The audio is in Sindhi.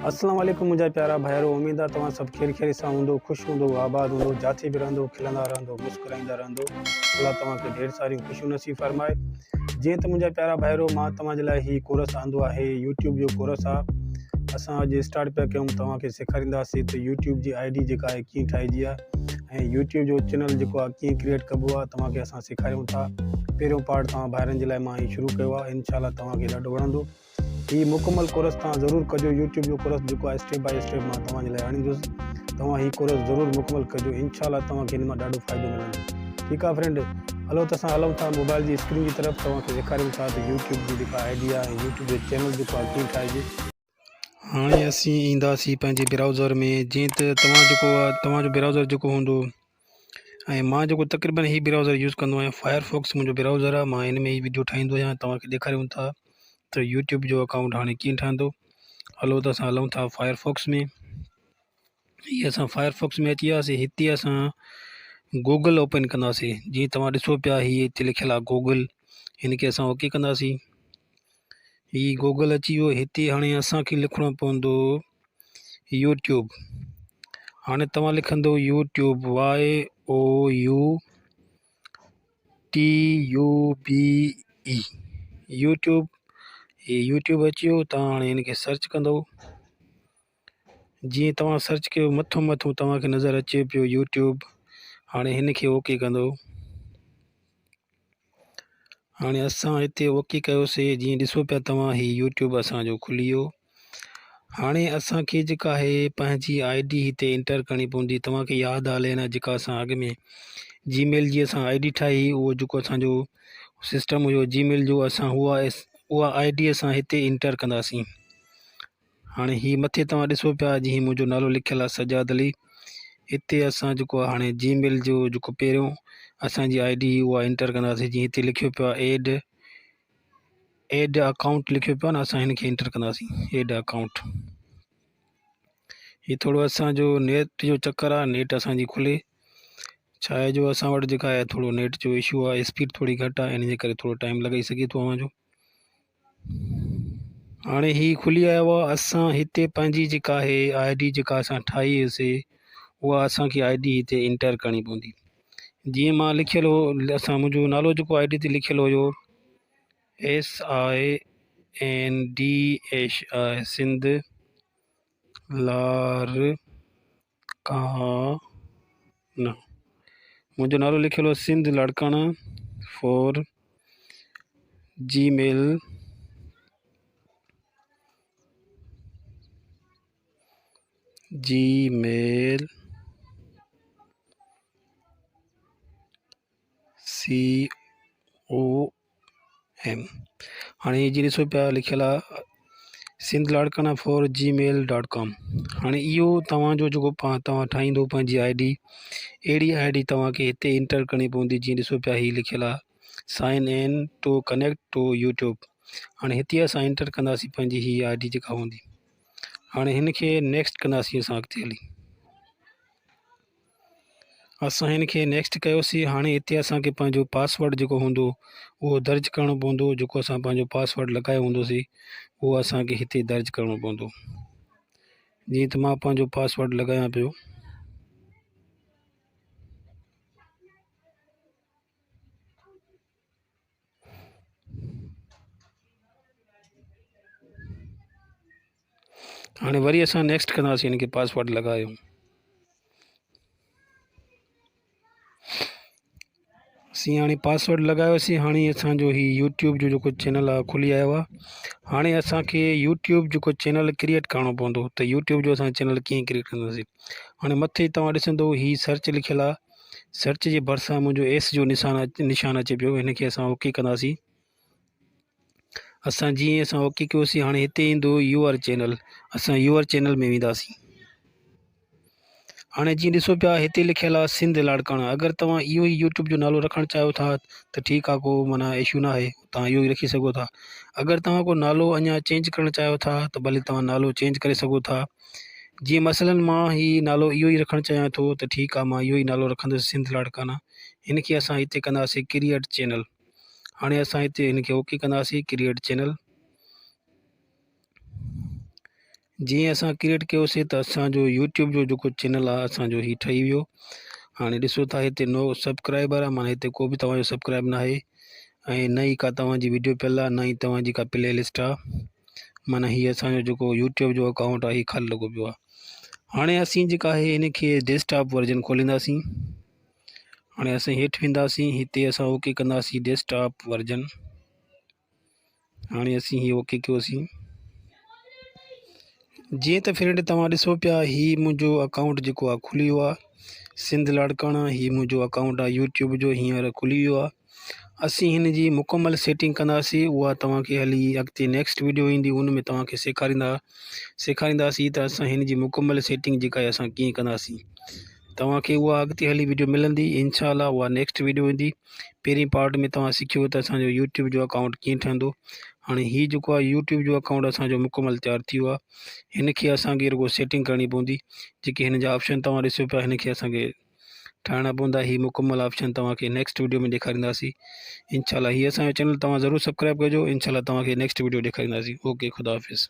السلام عليڪم منهنجا پيارا ڀائرو اميد آ توهان سڀ خير خيري سان هوندو خوش هوندو آباد هوندو جاٿي به رهندو کلندا رهندو مسڪرائيندا رهندو الله توهان کي ڍير ساريون خوشيون نصيب فرمائي جيئن ته منهنجا پيارا ڀائرو مان توهان جي لاء هي ڪورس آندو آهي يوٽيوب جو ڪورس آ اسان اڄ اسٽارٽ پيا ڪيون توهان کي سيکارينداسين ته يوٽيوب جي I D جيڪا آهي ڪيئن ٺاهجي آ ۽ يوٽيوب جو چينل جيڪو آ ڪيئن ڪريئيٽ ڪبو آ توهان کي اسان سيکاريون ٿا پهريون پارٽ توهان ڀائرن جي لاء مان هي شروع ڪيو آ انشاء الله توهان کي ڏاڍو وڻندو هي مڪمل ڪورس توهان ضرور ڪجو يوٽيوب جو ڪورس جيڪو آهي اسٽيپ بائي اسٽيپ مان توهان جي لاء آڻيندس توهان هي ڪورس ضرور مڪمل ڪجو انشاء الله توهان کي هن مان ڏاڍو فائدو ملندو ٺيڪ آهي فرينڊ هلو ته اسان هلون ٿا موبائل جي اسڪرين جي طرف توهان کي ڏيکاريون ٿا ته يوٽيوب جي جيڪا I D آهي ۽ يوٽيوب جو چينل جيڪو آهي ڪيئن ٺاهجي. هاڻي اسين اينداسين پنهنجي برائوزر ۾ جيئن ته توهان جيڪو آهي توهان جو برائوزر جيڪو هوندو ۽ مان جيڪو تقريبن هي برائوزر يوز ڪندو آهيان فائر فوڪس منهنجو برائوزر آهي مان ان ۾ ئي وڊيو ٺاهيندو آهيان توهان کي ڏيکاريون ٿا ته يوٽيوب جو اڪائونٽ هاڻي ڪيئن ٺهندو هلو ته اسان هلون ٿا فائر فوڪس ۾ هي اسان فائر فوڪس ۾ اچي وياسي هتي اسان گوگل اوپن ڪنداسي جيئن توهان ڏسو پيا هي هتي لکيل آهي گوگل هن کي اسان اوڪي ڪنداسي هي گوگل اچي ويو هتي هاڻي اسانکي لکڻو پوندو يوٽيوب هاڻي توهان لکندو YouTube Y O U T U B E YouTube هي يوٽيوب اچي ويو توهان هاڻي هن کي سرچ ڪندو جيئن توهان سرچ ڪيو مٿو مٿو توهان کي نظر اچي پيو يوٽيوب هاڻي هن کي اوڪي ڪندو هاڻي اسان هتي اوڪي ڪيوسي جيئن ڏسو پيا توهان هي يوٽيوب اسان جو کلي ويو هاڻي اسان کي جيڪا آهي پنهنجي I D هتي انٽر ڪرڻي پوندي توهان کي ياد آلي نه جيڪا اسان اڳ ۾ جي ميل جي اسان I D ٺاهي اهو جيڪو اسان جو سسٽم هيو جي ميل جو اسان اها اها I D اسان هتي انٽر ڪنداسين هاڻي هي مٿي توهان ڏسو پيا جي منهنجو نالو لکيل آهي سجاد علي هتي اسان جيڪو آهي هاڻي جي ميل جو جيڪو پهريون اسان جي I D اها انٽر ڪنداسين جي هتي لکيو پيو آهي ايڊ ايڊ اڪائونٽ لکيو پيو آهي نه اسان هن کي انٽر ڪنداسين ايڊ اڪائونٽ هي ٿورو اسانجو نيٽ جو چڪر آهي نيٽ اسانجي کلي ڇا آهي جو اسان وٽ جيڪا آهي ٿورو نيٽ جو اشو آهي اسپيڊ ٿوري گهٽ آهي ان جي ڪري ٿورو ٽائيم لڳي سگهي ٿو اوهان جو هاڻي هي کلي آيو آهي اسان هتي پنهنجي جيڪا آهي I D جيڪا اسان ٺاهي هئيسي اها اسانکي I D هتي انٽر ڪرڻي پوندي جيئن مان لکيل هو اسان منهنجو نالو جيڪو I D تي لکيل هيو S I N D H I Sindh Larkana منهنجو نالو لکيل هو Sindh Larkana four Gmail Gmail C O M هاڻي هي جي ڏسو پيا لکيل آ Sindh Larkana four Gmail dot com هاڻي اهو توهان جو جيڪو توهان ٺاهيندو پنهنجي I D اهڙي I D توهان کي هتي انٽر ڪرڻي پوندي جيئن ڏسو پيا هي لکيل آ sign in to connect to YouTube هاڻي هتي اسان انٽر ڪنداسين پنهنجي هي I D جيڪا هوندي هاڻي هن کي نيڪسٽ ڪنداسين اسان اڳتي هلي اسان هن کي نيڪسٽ ڪيوسي هاڻي هتي اسان کي پنهنجو پاسورڊ جيڪو هوندو اهو درج ڪرڻو پوندو جيڪو اسان پنهنجو پاسورڊ لڳايو هوندوسي اهو اسان کي هتي درج ڪرڻو پوندو جيئن ته مان پنهنجو پاسورڊ لڳايان پيو. هاڻي وري اسان نيڪسٽ ڪنداسين هن کي پاسورڊ لڳايو اسين هاڻي پاسورڊ لڳايوسين هاڻي اسانجو هي يوٽيوب جو جيڪو چينل آهي کلي آيو آهي هاڻي اسانکي يوٽيوب جيڪو چينل ڪريئيٽ ڪرڻو پوندو ته يوٽيوب جو اسان چينل ڪيئن ڪريئيٽ ڪنداسين هاڻي مٿي توهان ڏسندو هي سرچ لکيل آهي سرچ جي ڀرسان منهنجو ايس جو نشان نشان اچي پيو هن کي اسان اوڪي ڪنداسين اسان جيئن اسان اوڪي ڪيوسين هاڻي هتي ايندو يو آر چينل اسان يو آر چينل ۾ وينداسين هاڻي جيئن ڏسو پيا هتي لکيل آهي سنڌ لاڙڪاڻا اگر توهان اهو ئي يوٽيوب جو نالو رکڻ چاهيو ٿا ته ٺيڪ آهي ڪو معنيٰ اشو نه آهي توهان اهو ئي رکي سگهو ٿا اگر توهان ڪو نالو اڃا چينج ڪرڻ چاهيو ٿا ته ڀلي توهان نالو چينج ڪري سگهو ٿا جيئن مثلاً مان هي نالو اهو ئي رکڻ چاهيان ٿو ته ٺيڪ آهي مان اهو ئي نالو رکندس سنڌ لاڙڪاڻا هن کي اسان هتي ڪنداسين ڪريئيٽ چينل هاڻي اسان هتي هن کي اوڪي ڪنداسين ڪريئيٽ چينل. جيئن اسان ڪريئيٽ ڪيوسي ته اسان جو يوٽيوب جو جيڪو چينل آهي اسان جو هي ٺهي ويو. هاڻي ڏسو ٿا هتي نو سبسڪرائبر آهي معنيٰ هتي ڪو به توهان جو سبسڪرائب نه آهي ۽ نه ئي ڪا توهان جي ويڊيو پيل آهي نه ئي توهان جي ڪا پلي لسٽ آهي. معنيٰ هي اسان جو جيڪو يوٽيوب جو اڪائونٽ آهي هي خالي لڳو پيو آهي. هاڻي اسين جيڪا آهي ان کي ڊيسڪٽاپ ورجن کولينداسين. هاڻي اسين هيٺ وينداسين هتي اسان اوڪي ڪنداسين ڊيسڪٽاپ ورجن. هاڻي اسين هي اوڪي ڪيوسين. جيئن ته فرينڊ توهان ڏسو پيا هي منهنجو اڪائونٽ جيڪو آهي کلي ويو آهي سنڌ لاڙڪاڻا هي منهنجو اڪائونٽ آهي يوٽيوب جو هينئر کلي ويو آهي. اسين هن جي مڪمل سيٽنگ ڪنداسين اها توهان کي هلي اڳتي نيڪسٽ ويڊيو ايندي ان ۾ توهان کي سيکارينداسين ته اسان هن جي مڪمل سيٽنگ جيڪا آهي اسان ڪيئن ڪنداسين. توهان کي اها اڳتي هلي ويڊيو ملندي انشاء الله اها نيڪسٽ ويڊيو ايندي. پهرين پارٽ ۾ توهان سکيو ته اسان جو يوٽيوب جو اڪائونٽ ڪيئن ٺهندو. هاڻي هي جيڪو آهي يوٽيوب جو اڪائونٽ اسان جو مڪمل تيار ٿي ويو آهي. هن کي اسان کي رڳو سيٽنگ ڪرڻي پوندي. جيڪي هن جا آپشن توهان ڏسو پيا هن کي اسان کي ٺاهڻا پوندا. هي مڪمل آپشن توهان کي نيڪسٽ ويڊيو ۾ ڏيکارينداسين انشاء الله. هي اسان جو چينل توهان ضرور سبسڪرائب ڪجو انشاء الله. توهان کي نيڪسٽ ويڊيو ڏيکارينداسين. اوڪي خدا حافظ.